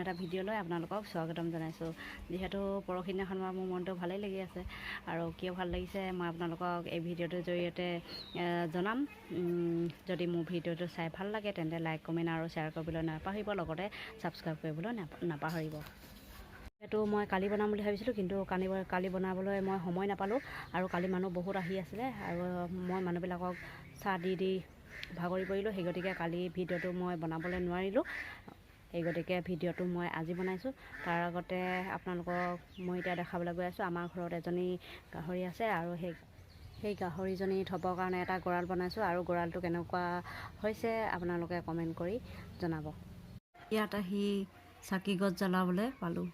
এটা ভিডিঅ' লৈ আপোনালোকক স্বাগতম জনাইছোঁ। যিহেতু পৰহিদিনাখন মোৰ মনটো ভালেই লাগি আছে আৰু কিয় ভাল লাগিছে মই আপোনালোকক এই ভিডিঅ'টোৰ জৰিয়তে জনাম। যদি মোৰ ভিডিঅ'টো চাই ভাল লাগে তেন্তে লাইক, কমেণ্ট আৰু শ্বেয়াৰ কৰিবলৈ নাপাহৰিব, লগতে ছাবস্ক্ৰাইব কৰিবলৈ নাপাহৰিব। যিহেতু মই কালি বনাম বুলি ভাবিছিলোঁ, কিন্তু কালি বনাবলৈ মই সময় নাপালোঁ আৰু কালি মানুহ বহুত আহি আছিলে আৰু মই মানুহবিলাকক চাহ দি দি ভাগৰি পৰিলোঁ। সেই গতিকে কালি ভিডিঅ'টো মই বনাবলৈ নোৱাৰিলোঁ, সেই গতিকে ভিডিঅ'টো মই আজি বনাইছোঁ। তাৰ আগতে আপোনালোকক মই এতিয়া দেখাবলৈ গৈ আছোঁ, আমাৰ ঘৰত এজনী গাহৰি আছে আৰু সেই গাহৰিজনী থ'বৰ কাৰণে এটা গঁৰাল বনাইছোঁ আৰু গঁৰালটো কেনেকুৱা হৈছে আপোনালোকে কমেণ্ট কৰি জনাব। ইয়াত আহি চাকি গছ জ্বলাবলৈ পালোঁ।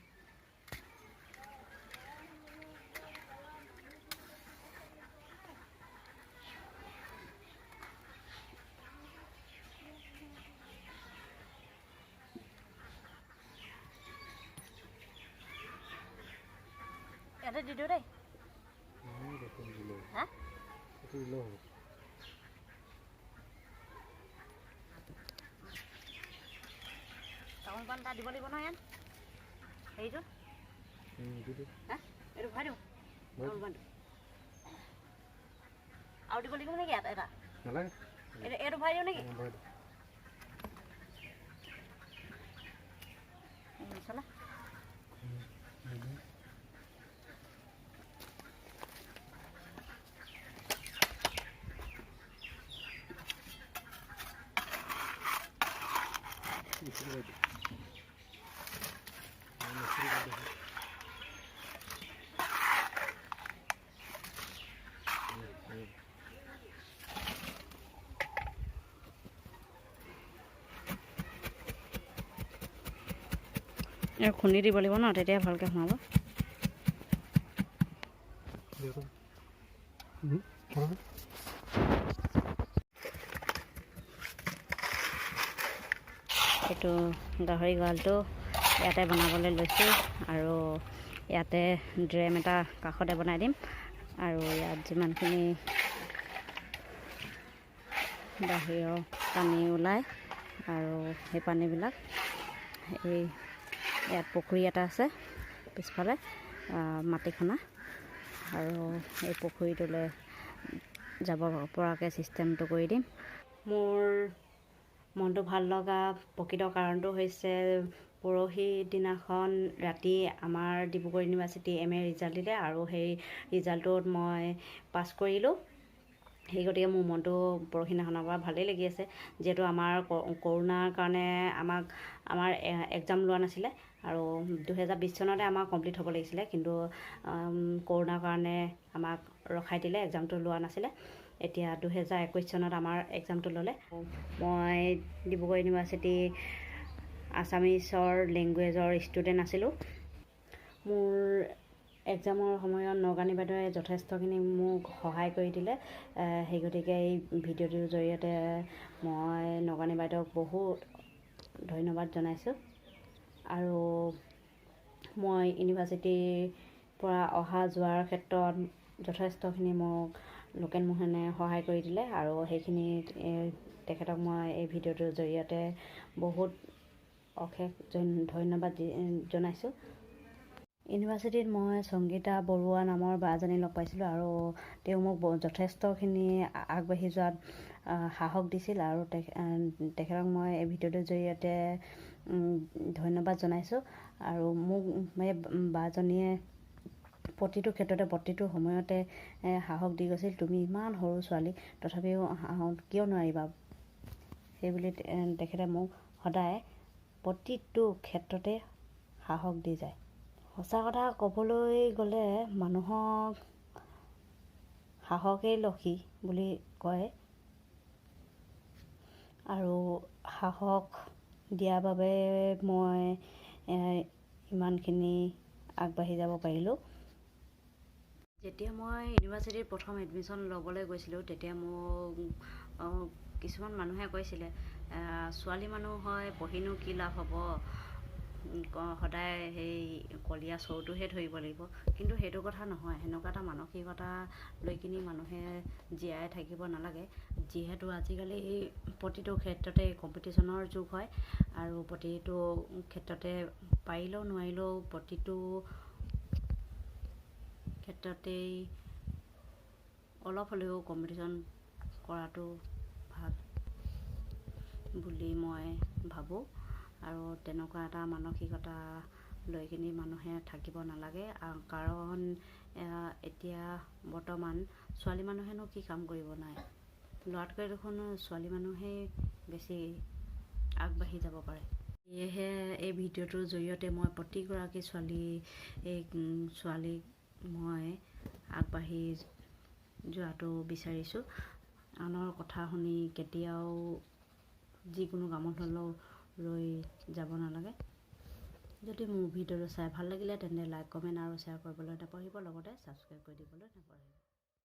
ইয়াতে দি দিওঁ দেই। হা? তামোল পাণ এটা দিব লাগিব নহয় ইয়াত, হেৰিটোত। হা? এইটো ভৰাই দিওঁ তামোল পাণটো। আৰু দিব লাগিব নেকি ইয়াত এটা? এইটো ভৰাই দিওঁ নেকি? মছলা খুন্দি দিব লাগিব ন, তেতিয়া ভালকৈ সোমাব। এইটো গাহৰি গঁৰালটো ইয়াতে বনাবলৈ লৈছোঁ আৰু ইয়াতে ড্ৰেম এটা কাষতে বনাই দিম আৰু ইয়াত যিমানখিনি বাহিৰৰ পানী ওলায় আৰু সেই পানীবিলাক এই ইয়াত পুখুৰী এটা আছে পিছফালে মাটি খনা আৰু এই পুখুৰীটোলৈ যাব পৰাকৈ ছিষ্টেমটো কৰি দিম। মোৰ মনটো ভাল লগা প্ৰকৃত কাৰণটো হৈছে পৰহি দিনাখন ৰাতি আমাৰ Dibrugarh university M A result দিলে আৰু সেই ৰিজাল্টটোত মই পাছ কৰিলোঁ। সেই গতিকে মোৰ মনটো পৰহিদিনাখনৰ পৰা ভালেই লাগি আছে। যিহেতু আমাৰ কৰোণাৰ কাৰণে আমাৰ এক্সাম লোৱা নাছিলে আৰু 2020 চনতে আমাৰ কমপ্লিট হ'ব লাগিছিলে, কিন্তু কৰোণাৰ কাৰণে আমাক ৰখাই দিলে, এক্সামটো লোৱা নাছিলে। এতিয়া 2021 চনত আমাৰ এক্সামটো ল'লে। মই ডিব্ৰুগড় ইউনিভাৰ্চিটি আছামিছৰ লেংগুৱেজৰ ষ্টুডেণ্ট আছিলোঁ। মোৰ এক্সামৰ সময়ত নগানী বাইদেৱে যথেষ্টখিনি মোক সহায় কৰি দিলে। সেই গতিকে এই ভিডিঅ'টোৰ জৰিয়তে মই নগানী বাইদেউক বহুত ধন্যবাদ জনাইছোঁ। আৰু মই ইউনিভাৰ্চিটিৰ পৰা অহা যোৱাৰ ক্ষেত্ৰত যথেষ্টখিনি মোক লোকেন মোহনে সহায় কৰি দিলে আৰু সেইখিনি তেখেতক মই এই ভিডিঅ'টোৰ জৰিয়তে বহুত অশেষ ধন্যবাদ জনাইছোঁ। ইউনিভাৰ্চিটিত মই সংগীতা বৰুৱা নামৰ বা এজনী লগ পাইছিলোঁ আৰু তেওঁ মোক যথেষ্টখিনি আগবাঢ়ি যোৱাত সাহস দিছিল আৰু তেখেতক মই এই ভিডিঅ'টোৰ জৰিয়তে ধন্যবাদ জনাইছোঁ। আৰু মোক এই বাজনীয়ে প্ৰতিটো ক্ষেত্ৰতে প্ৰতিটো সময়তে সাহস দি গৈছিল, তুমি ইমান সৰু ছোৱালী তথাপিও কিয় নোৱাৰিবা সেইবুলি তেখেতে মোক সদায় প্ৰতিটো ক্ষেত্ৰতে সাহস দি যায়। সঁচা কথা ক'বলৈ গ'লে মানুহক সাহসেই লক্ষী বুলি কয় আৰু সাহস দিয়াৰ বাবে মই ইমানখিনি আগবাঢ়ি যাব পাৰিলোঁ। যেতিয়া মই ইউনিভাৰ্চিটিত প্ৰথম এডমিশ্যন ল'বলৈ গৈছিলোঁ তেতিয়া মোক কিছুমান মানুহে কৈছিলে, ছোৱালী মানুহ হয় পঢ়িনো কি লাভ হ'ব, সদায় সেই কলীয়া চৰুটোহে ধৰিব লাগিব, কিন্তু সেইটো কথা নহয়। সেনেকুৱা এটা মানসিকতা লৈ কিনি মানুহে জীয়াই থাকিব নালাগে। যিহেতু আজিকালি প্ৰতিটো ক্ষেত্ৰতে কম্পিটিশ্যনৰ যুগ হয় আৰু প্ৰতিটো ক্ষেত্ৰতে পাৰিলেও নোৱাৰিলেও প্ৰতিটো ক্ষেত্ৰতেই অলপ হ'লেও কম্পিটিশ্যন কৰাটো ভাল বুলি মই ভাবোঁ। আৰু তেনেকুৱা এটা মানসিকতা লৈ কিনি মানুহে থাকিব নালাগে। কাৰণ এতিয়া বৰ্তমান ছোৱালী মানুহেনো কি কাম কৰিব নাই, ল'ৰাতকৈ দেখোন ছোৱালী মানুহেই বেছি আগবাঢ়ি যাব পাৰে। সেয়েহে এই ভিডিঅ'টোৰ জৰিয়তে মই প্ৰতিগৰাকী ছোৱালীক মই আগবাঢ়ি যোৱাটো বিচাৰিছোঁ। আনৰ কথা শুনি কেতিয়াও যিকোনো কামত হ'লেও ৰৈ যাব নালাগে। যদি মোৰ ভিডিঅ'টো চাই ভাল লাগিলে, তেন্তে লাইক, কমেণ্ট আৰু শ্বেয়াৰ কৰিবলৈ নাপাহৰিব, লগতে ছাবস্ক্ৰাইব কৰি দিবলৈ নাপাহৰিব।